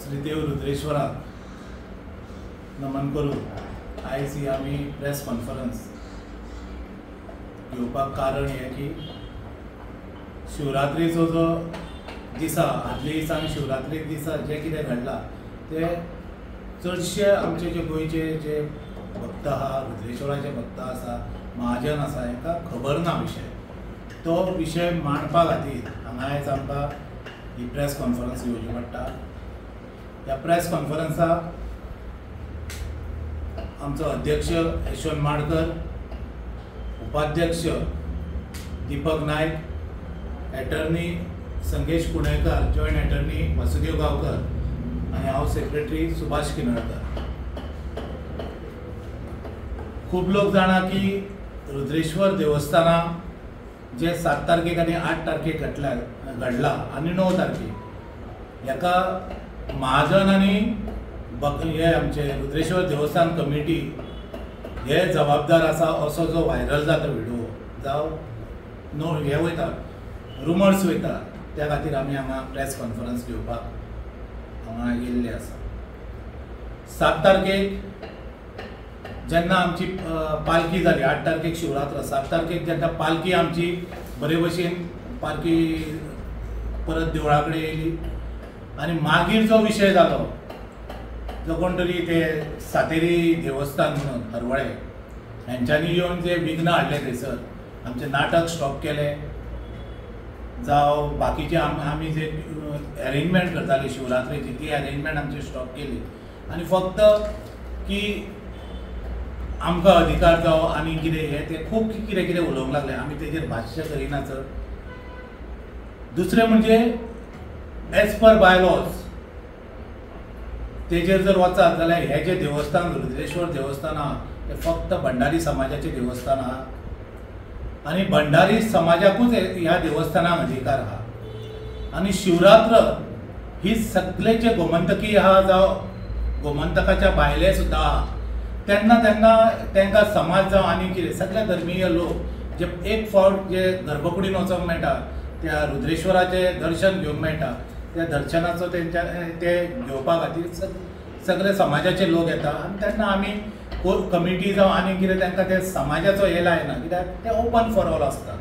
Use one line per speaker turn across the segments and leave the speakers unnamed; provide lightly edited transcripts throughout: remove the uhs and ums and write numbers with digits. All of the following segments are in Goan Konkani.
श्रीदेव रुद्रेश्वराक नमन करून आयज ही आमी प्रेस कॉन्फरन्स घेवपाक कारण हें की शिवरात्रीचो जो दिसा आदले दिसा आनी शिवरात्री दिसा जें कितें घडलां तें चडशे आमचे जे गोंयचे जे भक्त आहा, रुद्रेश्वराचे भक्त आसा, महाजन आसा, हेंकां खबर ना विशय. तो विशय मांडपा खातीर हांगा आयज आमकां ही प्रेस कॉन्फरन्स घेवची पडटा. ह्या प्रेस कॉन्फरन्साक आमचो अध्यक्ष यशवंत माडकर, उपाध्यक्ष Deepak Naik, attorney Sangesh Kunekar, joint attorney Vasudev Gaonkar आनी हांव सेक्रेटरी सुभाष किनळकर. खूब लोक जाणा की रुद्रेश्वर देवस्थाना जे 7 तारखेक आनी 8 तारखेक घडला आनी 9 तारखेक हेका महाजन आनी हे आमचे रुद्रेश्वर देवस्थान कमिटी हे जबाबदार आसा असो जो व्हायरल जाता व्हिडिओ जावं नो हे वयता रुमर्स वयता, त्या खातीर आमी हांगा प्रेस कॉन्फरन्स घेवपाक हांगा येयल्ले आसा. 7 तारखेक जेन्ना आमची पालखी जाली, 8 तारखेक शिवरात्र, 7 तारखेक जेन्ना पालखी आमची बरे भशेन पालखी परत देवळा कडेन येयली आनी मागीर जो विशय जालो जो कोण तरी ते सातेरी देवस्थान म्हणून हरवळे हेंच्यांनी येवन जे विघ्न हाडले थंयसर आमचें नाटक स्टॉप केलें जावं बाकीचे आमी जे एरेंजमेंट करताले शिवरात्रेची ती एरेंजमेंट आमची स्टॉप केली आनी फक्त की आमकां अधिकार जावं आनी कितें हें तें खूब कितें कितें उलोवंक लागले. आमी तेजेर भाश्य करिना चड. दुसरें म्हणजे एज पर बायलॉज तेजेर जर वचात जाल्यार हें जें देवस्थान रुद्रेश्वर देवस्थान आहा तें फक्त भंडारी समाजाचें देवस्थान आहा आनी भंडारी समाजाकूच ह्या देवस्थानाक अधिकार आहा. आनी शिवरात्र ही सगळे जे गोमंतकी आहा जावं गोमंतकाच्या भायले सुद्दां आहा तेन्ना तेन्ना तांकां समाज जावं आनी कितें सगळे धर्मीय लोक जे एक फावट जे गर्भकुडीन वचोंक मेळटा त्या रुद्रेश्वराचें दर्शन घेवंक मेळटा, त्या दर्शनाचो तेंच्या ते घेवपा खातीर सगळे समाजाचे लोक येता आनी तेन्ना आमी कमिटी जावं आनी कितें तांकां ते समाजाचो हे लायना कित्याक ते ओपन फॉर ऑल आसता.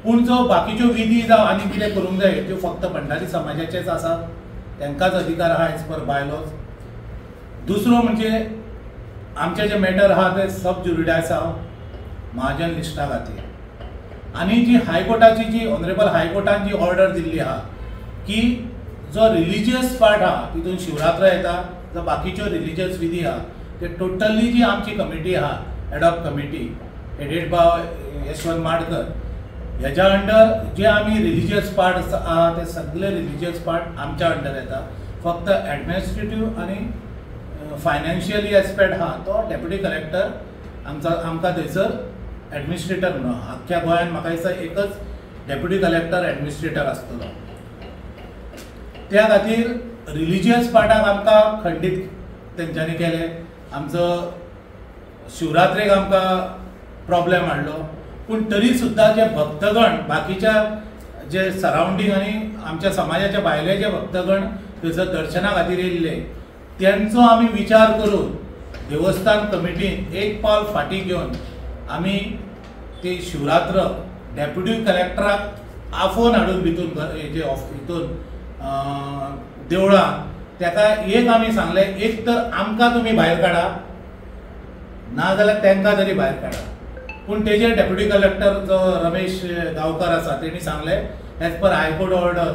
पूण जो बाकीच्यो विधी जावं आनी कितें करूंक जाय त्यो फक्त भंडारी समाजाचेच आसा, तांकांच अधिकार आहा एज पर बायलॉज. दुसरो म्हणजे आमचें जें मॅटर आहा तें सब ज्युरिडायस आहा महाजन लिस्टा खातीर आनी जी हायकोर्टाची जी ऑनरेबल हायकोर्टान जी ऑर्डर दिल्ली आहा की जो रिलिजियस पार्ट आहा तितून शिवरात्र येता जो बाकीच्यो रिलिजियस विधी आहा ते टोटली जी आमची कमिटी आहा ad hoc committee headed by Yashwant Madkar हेज्या अंडर जे आमी रिलिजियस पार्ट आहा ते सगळे रिलिजियस पार्ट आमच्या अंडर येता. फक्त एडमिनिस्ट्रेटीव आनी फायनान्शियली एस्पेक्ट आहा तो डेप्युटी कलेक्टर आमचो आमकां थंयसर एडमिनिस्ट्रेटर म्हणून आख्ख्या गोंयांत म्हाका दिसता एकच डेप्युटी कलेक्टर एडमिनिस्ट्रेटर आसतलो. त्या खातीर रिलिजियस पार्टाक आमकां खंडीत तेंच्यांनी केलें. आमचो शिवरात्रेक आमकां प्रॉब्लेम हाडलो पूण तरी सुद्दां जे भक्तगण बाकीच्या जे सरावंडींग आनी आमच्या समाजाच्या भायले जे भक्तगण थंयसर दर्शना खातीर येयल्ले तेंचो आमी विचार करून देवस्थान कमिटीन एक पावल फाटीं घेवन आमी ती शिवरात्र डेप्युटी कलेक्टराक आफोवन हाडून भितून जे हितून देवळान तेका एक आमी सांगलें, एक तर आमकां तुमी भायर काडा ना जाल्यार तांकां तरी भायर काडा. पूण तेजेर डेप्युटी कलेक्टर जो रमेश गांवकर आसा तेणी सांगलें एज पर हायकोर्ट ऑर्डर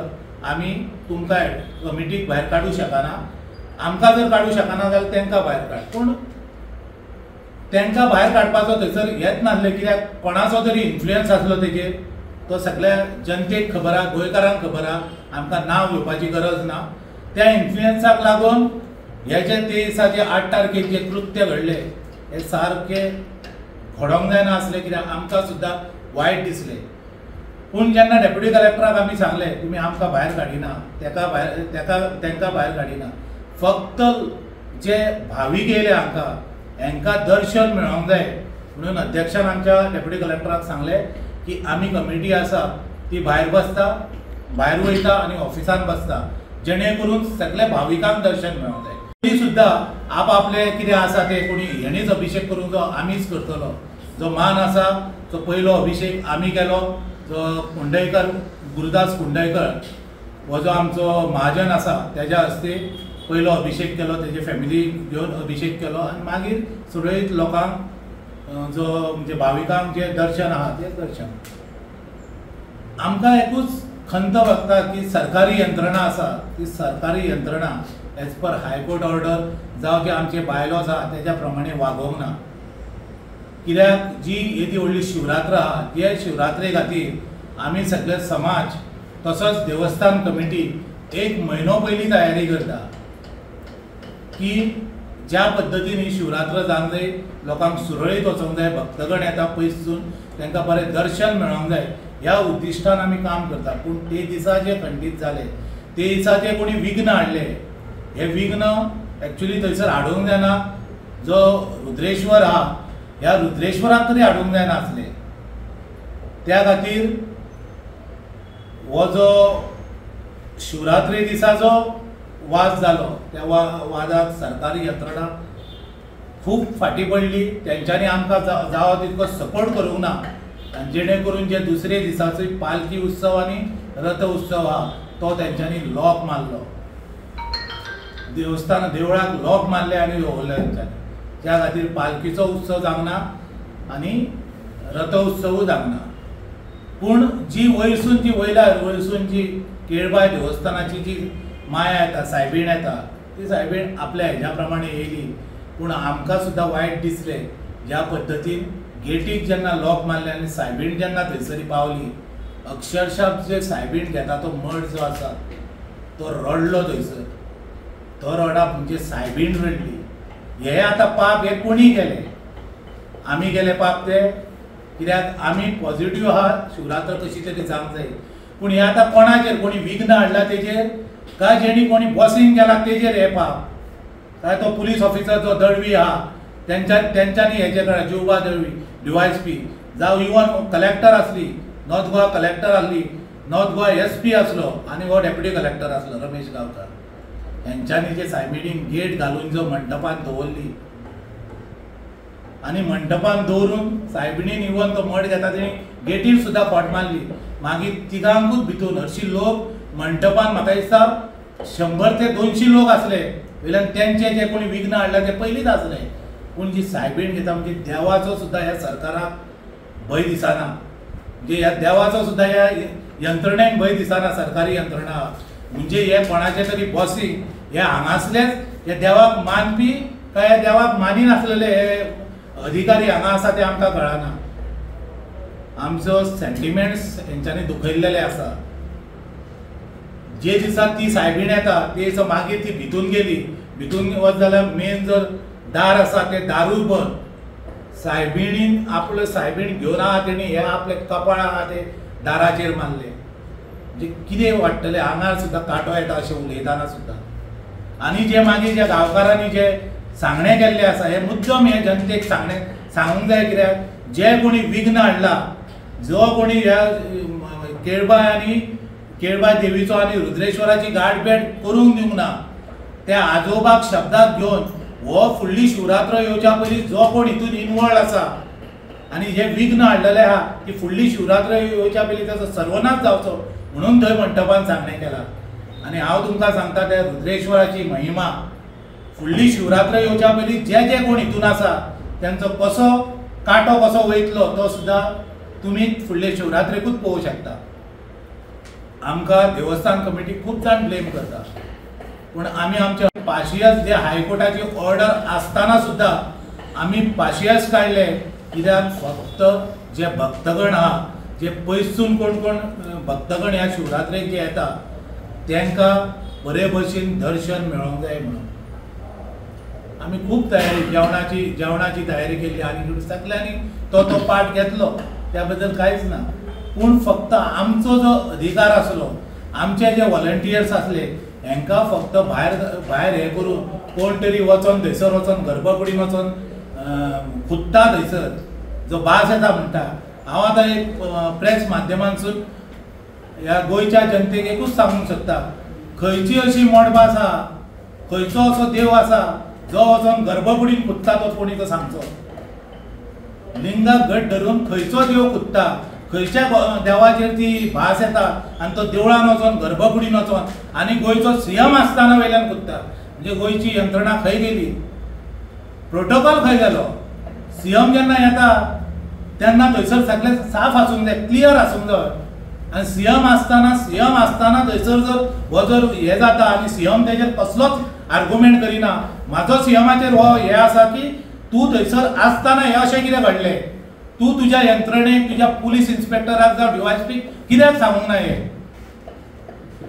आमी तुमकां कमिटीक भायर काडूं शकना, आमकां जर काडूं शकना जाल्यार तांकां भायर काड. पूण तांकां भायर काडपाचो थंयसर हेच नासलें कित्याक कोणाचो तरी इन्फ्लुयन्स आसलो तेजेर, तो सगळ्या जनतेक खबर आहा, गोंयकारांक खबर आहा, आमकां नांव घेवपाची गरज ना. त्या इन्फ्लुयन्साक लागून हे जे ते दिसा जे 8 तारखेक जे कृत्य घडलें हें सारकें घडोवंक जायना आसलें कित्याक आमकां सुद्दां वायट दिसलें. पूण जेन्ना डेप्युटी कलेक्टराक आमी सांगलें तुमी आमकां भायर काडिना, तेका भायर तेका तांकां भायर काडिना, फक्त जे भावीक येयले हांकां हेंकां दर्शन मेळोंक जाय म्हणून अध्यक्षान आमच्या डेप्युटी कलेक्टराक सांगलें की आमी कमिटी आसा ती भायर बसता, भायर वयता आनी ऑफिसान बसता, जेणे करून सगळ्या भाविकांक दर्शन मेळोंक जाय. ती सुद्दां आपआपले कितें आसा ते कोणी हेणीच अभिशेक करूंक जो आमीच करतलो. जो मान आसा तो पयलो अभिशेक आमी केलो. जो कुंडयकर गुरुदास कुंडयकर हो जो आमचो महाजन आसा तेज्या हस्ते पयलो अभिशेक केलो, तेजे फॅमिली घेवन अभिशेक केलो आनी मागीर सुरळीत लोकांक जो म्हणजे भाविकांक जें दर्शन आहा तें दर्शन. आमकां एकूच खंत भोगता की सरकारी यंत्रणा आसा ती सरकारी यंत्रणा एज पर हायकोर्ट ऑर्डर जावं जे आमचे बायलॉज आहा तेज्या प्रमाणे वागोवंक ना. कित्याक जी येदी व्हडली शिवरात्र आहा त्या शिवरात्रे खातीर आमी सगळे समाज तसोच देवस्थान कमिटी एक म्हयनो पयलीं तयारी करता की ज्या पद्दतीन ही शिवरात्र जावंक जाय, लोकांक सुरळीत वचोंक जाय, भक्तगण येता पयसून तांकां बरें दर्शन मेळोंक जाय ह्या उद्दिश्टान आमी काम करता. पूण ते दिसा जे खंडीत जाले ते दिसा जे कोणी विघ्न हाडले हे विघ्न एक्चुली थंयसर हाडूंक जायना. जो रुद्रेश्वर आहा ह्या रुद्रेश्वराक तरी हाडूंक जायना आसले. त्या खातीर हो जो शिवरात्री दिसा जो वाद जालो त्या वादाक सरकारी यंत्रणा खूब फाटीं पडली. तेंच्यांनी आमकां जावो तितको सपोर्ट करूंक ना आनी जेणे करून जे दुसरे दिसाचो पालखी उत्सव आनी रथ उत्सव आहा तो तेंच्यांनी लॉक मारलो. देवस्थान देवळाक लॉक मारले आनी दवरले तेंच्यांनी. त्या खातीर पालखीचो उत्सव जावंक ना आनी रथ उत्सवूय जावंक ना. पूण जी वयरसून जी वयल्या वयरसून जी केळबाय देवस्थानाची जी माया येता सायबीण येता ती सायबीण आपल्या हेज्या प्रमाणे येयली. पूण आमकां सुद्दां वायट दिसलें ज्या पद्दतीन गेटीक जेन्ना लॉक मारले आनी सायबीण जेन्ना थंयसरी पावली अक्षरशा जे सायबीण घेता तो मड जो आसा तो रडलो थंयसर. तो रडप म्हणजे सायबीण रडली. हे आतां पाप हे कोणी केले, आमी केले पाप ते, कित्याक आमी पॉझिटिव्ह आहा शिवरात्र कशी तरी जावंक जाय. पूण हे आतां कोणाचेर कोणी विघ्न हाडला तेजेर काय जेणी कोणी बॉसिंग केला तेजेर हे पाप, काय तो पुलीस ऑफिसर जो दळवी आहा तेंच्यांनी हेजे कडेन जिवबा दळवी DYSP जावं इवन कलेक्टर आसली, नॉर्थ गोवा कलेक्टर आसली, नॉर्थ गोवा SP आसलो आनी हो डेप्युटी कलेक्टर आसलो रमेश गांवकार. हेंच्यांनी जे सायबिणीन गेट घालून जो मंडपान दवरली आनी मंडपान दवरून सायबिणीन इवन तो मड घेता तेणी गेटीर सुद्दां खोट मारली. मागीर तिगांकूच भितून हरशीं लोक मंडपान म्हाका दिसता 100 ते 200 लोक आसले. वयल्यान तेंचे जे कोणी विघ्न हाडला ते पयलींच आसले. पूण जी सायबीण घेता म्हणजे देवाचो सुद्दां ह्या सरकाराक भंय दिसना, म्हणजे ह्या देवाचो सुद्दां ह्या यंत्रणेक भंय दिसना, सरकारी यंत्रणा म्हणजे हे कोणाचे तरी बॉसी हे हांगासलेच हे देवाक मानपी काय ह्या देवाक मानिनासलेले हे अधिकारी हांगा आसा ते आमकां कळना. आमचो सेंटिमेंट्स हेंच्यांनी दुखयल्लेले आसा. जे दिसा ती सायबीण येता ते दिसा मागीर ती भितून गेली, भितून वच जाल्यार मेन जर दार आसा तें दारूय बंद. सायबिणीन आपलो सायबीण घेवन आहा तेणी हे आपले कपाळ आहा ते दाराचेर मारले. म्हणजे कितें वाडटलें, आंगार सुद्दां कांटो येता अशें उलयतना सुद्दां. आनी जे मागीर ज्या गांवकारांनी जे सांगणें केल्लें आसा हे मुद्दम हे जनतेक सांगणें सांगूंक जाय. कित्याक जे कोणी विघ्न हाडला, जो कोणी ह्या केळबाय आनी केळबाय देवीचो आनी रुद्रेश्वराची गांठभेट करूंक दिवंक ना त्या आजोबाक शब्दाक घेवन हो फुडली शिवरात्र येवच्या पयलीं जो कोण हितून इनवॉल्व आसा आनी जे विघ्न हाडलेले आहा ती फुडली शिवरात्र येवच्या पयलीं ताचो सर्वनाश जावचो म्हणून थंय मंडपान सांगणें केलां. आनी हांव तुमकां सांगता त्या रुद्रेश्वराची महिमा फुडली शिवरात्र येवच्या पयलीं जे जे कोण हितून आसा तेंचो कसो कांटो कसो वयतलो तो सुद्दां तुमी फुडले शिवरात्रेकूच पळोवंक शकता. आमकां देवस्थान कमिटी खूब जाण ब्लेम करता, पूण आमी आमच्या पाशियस जे हायकोर्टाची ऑर्डर आसतना सुद्दां आमी पाशियस काडले. कित्याक फक्त जे भक्तगण आहा जे पयसून कोण कोण भक्तगण ह्या शिवरात्रेक जे येता तांकां बरे भशेन दर्शन मेळोंक जाय म्हणून आमी खूब तयारी जेवणाची तयारी केली आनी सगल्यांनी तो तो पार्ट घेतलो, त्या बद्दल कांयच ना. पूण फक्त आमचो जो अधिकार आसलो, आमचे जे वॉलंटियर्स आसले हेंकां फक्त भायर भायर हें करून कोण तरी वचोन थंयसर वचोन गर्भकुडीन वचोन खुदता थंयसर जो भास येता म्हणटा. हांव आतां एक प्रेस माध्यमांतसून ह्या गोंयच्या जनतेक एकूच सांगूंक सोदता, खंयची अशी मडबा आसा, खंयचो असो देव आसा जो वचोन गर्भकुडीन कुदता तो कोणी तो सांगचो. लिंगाक घट धरून खंयचो देव कुदता, खंयच्या देवाचेर ती भास येता आनी तो देवळान वचोन गर्भकुडीन वचोन आनी गोंयचो सीएम आसतना वयल्यान कुदता. म्हणजे गोंयची यंत्रणा खंय गेली, प्रोटोकॉल खंय गेलो? सीएम जेन्ना येता तेन्ना थंयसर सगळें साफ आसूंक जाय, क्लियर आसूंक जाय. आनी सीएम आसतना थंयसर जर हो जर हें जाता आनी सीएम तेजेर कसलोच आर्गुमेंट करिना, म्हाजो सीएमाचेर हो हें आसा की तूं थंयसर आसतना हें अशें कितें घडलें, तूं तुज्या यंत्रणेक, तुज्या पुलीस इन्स्पेक्टराक जावं डीवायएसपीक कित्याक सांगूंक ना हें?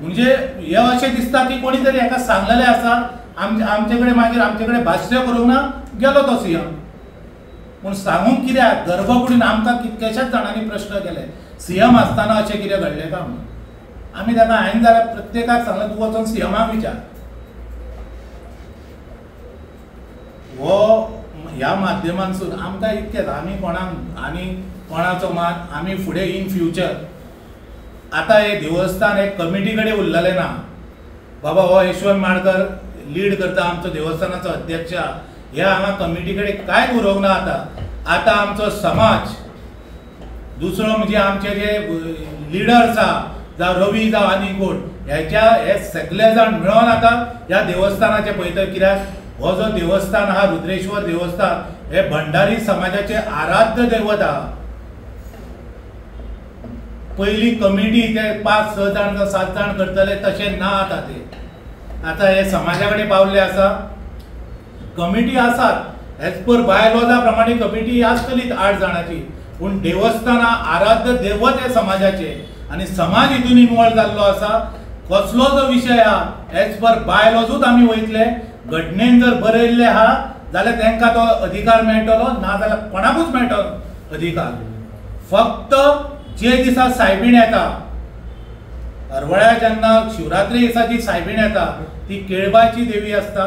म्हणजे हें अशें दिसता की कोणी तरी हेका सांगलेलें आसा, आमचे कडेन मागीर आमचे कडेन भाश्य करूंक ना गेलो तो सीएम. पूण सांगूंक कित्याक? गर्भकुडीन आमकां कितक्याशाच जाणांनी प्रश्न केले, सीएम आसतना अशें कितें घडलें काय म्हणून. आमी ताका हांवें जाल्यार प्रत्येकाक सांगलें तूं वचोन सीएमाक विचार. हो ह्या माध्यमांतसून आमकां इतकेंच, आमी कोणाक आनी कोणाचो मान आमी फुडें इन फ्युचर आतां हें देवस्थान हे कमिटी कडेन उरलेलें ना. बाबा हो यशवंत माडकर लीड करता आमचो देवस्थानाचो अध्यक्ष, ह्या हांगा कमिटी कडेन कांयच उरोवंक ना. आतां आतां आमचो समाज दुसरो म्हणजे आमचे जे लिडर्स आहा, जावं रवी जावं आनी कोण, हेच्या हे सगळे जाण मेळोन आतां ह्या देवस्थानाचें पळयता. कित्याक हो जो देवस्थान आहा रुद्रेश्वर देवस्थान हे भंडारी समाजाचे आराध्य दैवत आहा. पयली कमिटी ते 5-6 जाण जावं 7 जाण करतले तशें ना. आतां ते आतां हे समाजा कडेन पावल्ले आसा. कमिटी आसात एज पर बायलॉजा प्रमाणे कमिटी आसतलीच 8 जाणांची, पूण देवस्थानां आराध्य दैवत हे समाजाचे आनी समाज हितून इनवॉल्व जाल्लो आसा. कसलो जो विशय आहा एज पर बायलॉजूच आमी वयतले. घडणेन जर बरयल्लें आहा जाल्यार तांकां तो अधिकार मेळटलो, ना जाल्यार कोणाकूच मेळटलो अधिकार. फक्त जे दिसा सायबीण येता, हरवळ्या जेन्ना शिवरात्री दिसा जी सायबीण येता ती केळबाची देवी आसता,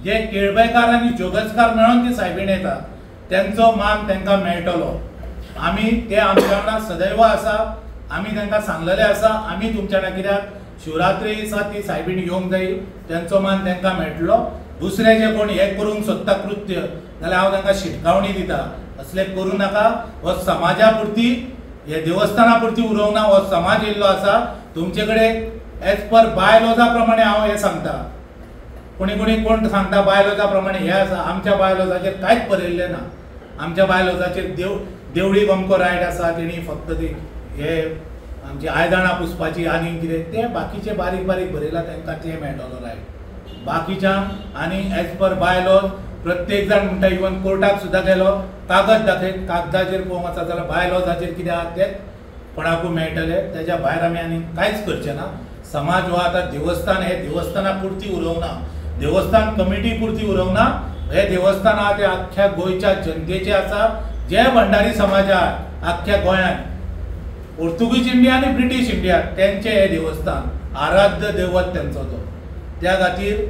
जे केळबेकार आनी जोगसकार मेळोन ती सायबीण येता तेंचो मान तांकां मेळटलो. आमी ते आमच्या वांगडा सदैव आसा, आमी तांकां सांगलेलें आसा. आमी तुमच्या वांगडा कित्याक शिवरात्री दिसा ती सायबीण येवंक जाय, तेंचो मान तांकां मेळटलो. दुसरे जे कोण हें करूंक सोदता कृत्य जाल्यार हांव तांकां शिटकावणी दिता, असलें करूं नाका. हो समाजा पुरती, हे देवस्थाना पुरती उरोवंक ना, हो समाज येयल्लो आसा तुमचे कडेन एज पर बायलॉजा प्रमाणे हांव हें सांगता. कोणी कोणी कोण सांगता बायलॉजा प्रमाणे हें आसा, आमच्या बायलॉजाचेर कांयच बरयल्लें ना. आमच्या बायलॉजाचेर देवळी अमको रायट आसा, तेणी फक्त ती हे आमची आयदनां पुसपाची आनी कितें ते बाकीचे बारीक बारीक बरयलां तांकां तें मेळटलो रायट बाकीच्यांक. आनी एज पर बायलॉज प्रत्येक जाण म्हणटा, इवन कोर्टाक सुद्दां गेलो कागद दाखय, कागदाचेर पळोवंक वचत जाल्यार बायलॉजाचेर कितें आहा तें कोणाकूय मेळटलें. तेज्या भायर आमी आनी कांयच करचें ना. समाज हो आतां देवस्थान हे देवस्थाना पुरती उरोवंक ना, देवस्थान कमिटी पुरती उरोवंक ना. हे देवस्थान आहा ते आख्ख्या गोंयच्या जनतेचें आसा, जे भंडारी समाजाक आख्ख्या गोंयांत पोर्तुगीज इंडिया आनी ब्रिटीश इंडिया तेंचें हें देवस्थान आराध्य दैवत तेंचो तो. त्या खातीर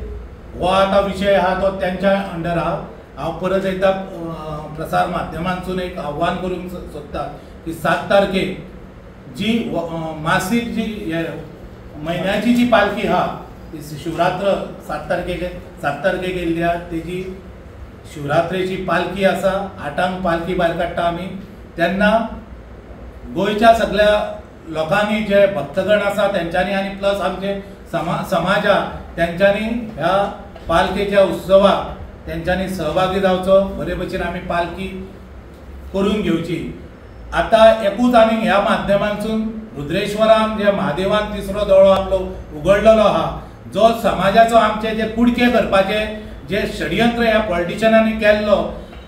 हो आतां विशय आहा तो तेंच्या अंडर आहा. हांव परत एकदां प्रसार माध्यमांतसून एक आव्हान करूंक सोदता की 7 तारखेक जी मासीक जी म्हयन्याची जी पालखी आहा ती शिवरात्र 7 तारखेक येयल्ली आहा, तेजी शिवरात्रेची पालखी आसा. 8 पालखी भायर काडटा आमी. तेन्ना गोंयच्या सगळ्या लोकांनी जे भक्तगण आसा तेंच्यांनी आनी प्लस आमचे समाजा तेंच्यांनी ह्या पालखेच्या उत्सवाक तेंच्यांनी सहभागी जावचो. बरे भशेन आमी पालखी करून घेवची. आतां एकूच आनी ह्या माध्यमांतसून रुद्रेश्वरान जे महादेवान तिसरो दोळो आपलो उगडलेलो आहा, जो समाजाचो आमचे जे कुडके करपाचे जे षडयंत्र ह्या पॉलिटिशनांनी केल्लो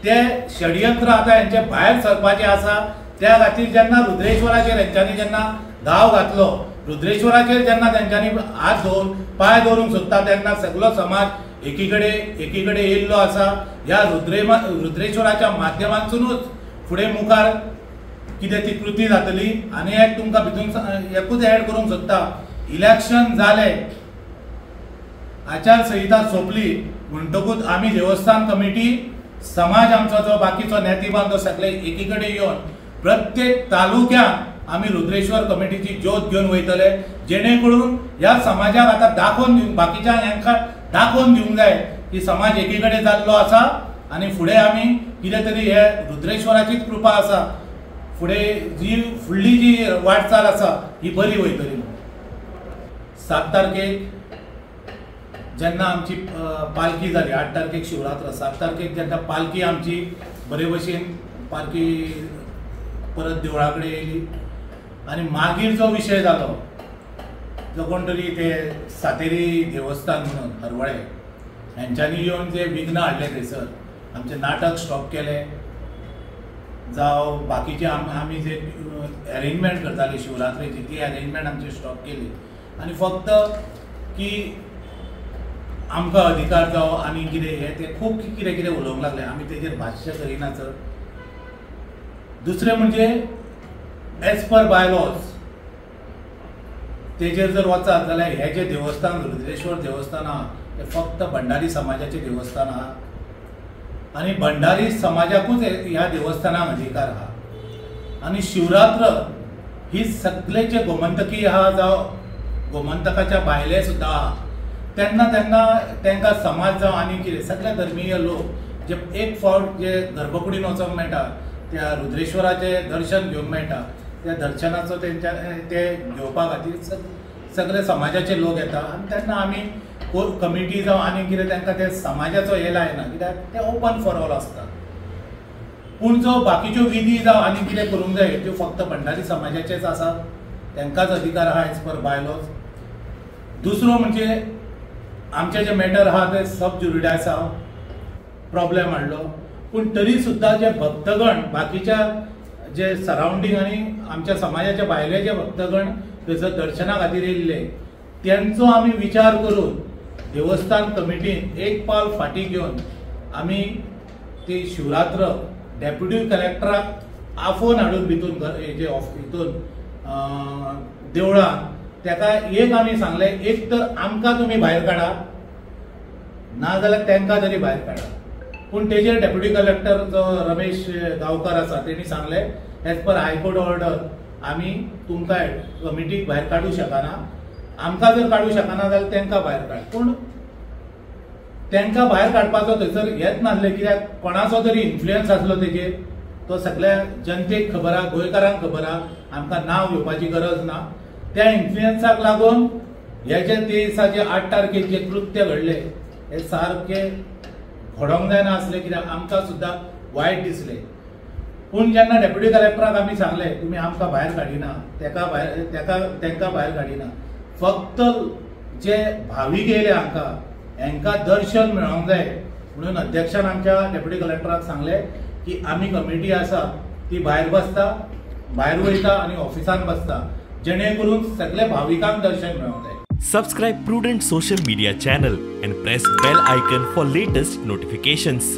ते षडयंत्र आतां हेंचे भायर सरपाचें आसा. त्या खातीर जेन्ना रुद्रेश्वराचेर हेंच्यांनी जेन्ना घाव घातलो, रुद्रेश्वराचेर जेन्ना तेंच्यांनी हात दवरून पांय दवरूंक सोदता तेन्ना सगलो समाज एकीकडे येयल्लो आसा. ह्या रुद्रेश्वराच्या माध्यमांतसुनूच फुडें मुखार कितें ती कृती जातली. आनी एक तुमकां भितून एकूच एड करूंक सोदता, इलेक्शन जालें, आचारसंहिता सोंपली म्हणटकूच आमी देवस्थान कमिटी समाज आमचो जो बाकीचो ज्ञाती बांधव सगळे एकी कडेन येवन प्रत्येक तालुक्यात आमी रुद्रेश्वर कमिटीची ज्योत घेवन वयतले, जेणे करून ह्या समाजाक आतां दाखोवन दिवंक, बाकीच्या हांकां दाखोवन दिवंक जाय की समाज एकी कडेन जाल्लो आसा आनी फुडें आमी कितें तरी हे रुद्रेश्वराचीच कृपा आसा, फुडें जी फुडली जी वाटचाल आसा ही बरी वयतली. 7 तारखेक जेन्ना आमची पालखी जाली, 8 तारखेक शिवरात्र, 7 तारखेक जेन्ना पालखी आमची बरे भशेन पालखी परत देवळा कडेन येयली आनी मागीर जो विशय जालो, जो कोण तरी ते सातेरी देवस्थान म्हणून हरवळे हेंच्यांनी येवन जे विघ्न हाडले थंयसर, आमचें नाटक स्टॉप केलें, जावं बाकीचे आमी जे एरेंजमेंट करताले शिवरात्रेची ती एरेंजमेंट आमची स्टॉप केली आनी फक्त की आमकां अधिकार जावं आनी कितें हें तें खूब कितें कितें उलोवंक लागले. आमी तेजेर भाश्य करिना चड. दुसरें म्हणजे एज पर बायलॉज तेजेर जर वचात जाल्यार हें जें देवस्थान रुद्रेश्वर देवस्थान आहा तें फक्त भंडारी समाजाचें देवस्थान आहा आनी भंडारी समाजाकूच ह्या देवस्थानाक अधिकार आहा. आनी शिवरात्र ही सगळे जे गोमंतकी आहा जावं गोमंतकाच्या भायले सुद्दां आहा, तेन्ना तेन्ना तांकां समाज जावं आनी कितें सगळे धर्मीय लोक जे एक फावट जे गर्भकुडीन वचोंक मेळटा, त्या रुद्रेश्वराचें दर्शन घेवंक मेळटा, त्या दर्शनाचो तेंच्या ते घेवपा खातीर सगळे समाजाचे लोक येता आनी तेन्ना आमी कमिटी जावं आनी कितें तांकां ते समाजाचो हे लायना, कित्याक ते ओपन फॉर ऑल आसता. पूण जो बाकीच्यो विधी जावं आनी कितें करूंक जाय त्यो फक्त भंडारी समाजाचेच आसा, तांकांच अधिकार आहा एज पर बायलॉज. दुसरो म्हणजे आमचें जें मॅटर आहा तें सब ज्युरिडायस आहा, प्रॉब्लेम हाडलो, पूण तरी सुद्दां जे भक्तगण बाकीच्या जे सरावंडींग आनी आमच्या समाजाच्या भायले जे भक्तगण थंयसर दर्शना खातीर येयल्ले तेंचो आमी विचार करून देवस्थान कमिटीन एक पावल फाटीं घेवन आमी ती शिवरात्र डेप्युटी कलेक्टराक आफोवन हाडून भितून जे हितून देवळान तेका एक आमी सांगलें, एक तर आमकां तुमी भायर काडा, ना जाल्यार तेंकां तरी भायर काडा. पूण तेजेर डेप्युटी कलेक्टर जो रमेश गांवकर आसा तेणी सांगलें एज पर हायकोर्ट ऑर्डर आमी तुमकां कमिटीक भायर काडूं शकना, आमकां जर काडूं शकना जाल्यार तेंकां भायर काड. पूण तेंकां भायर काडपाचो थंयसर हेच नासलें, कित्याक कोणाचो तरी इन्फ्लुयन्स आसलो तेजेर, तो सगळ्या जनतेक खबर आहा, गोंयकारांक खबर आहा, आमकां नांव घेवपाची गरज ना. त्या इन्फ्लुयन्साक लागून हे जे ते दिसा जे 8 तारखेक जे कृत्य घडलें हे सारकें घडोवंक जायना आसलें, कित्याक आमकां सुद्दां वायट दिसलें. पूण जेन्ना डेप्युटी कलेक्टराक आमी सांगलें तुमी आमकां भायर काडिना, तेका भायर तेका तेंकां भायर काडिना, फक्त जे भावीक येयले हांकां हेंकां दर्शन मेळोंक जाय म्हणून अध्यक्षान आमच्या डेप्युटी कलेक्टराक सांगलें की आमी कमिटी आसा ती भायर बसता, भायर वयता आनी ऑफिसान बसता, जेणे करून सगळे भाविकांक दर्शन मेळोंक जाय.
Subscribe Prudent social media channel and press bell icon for latest notifications.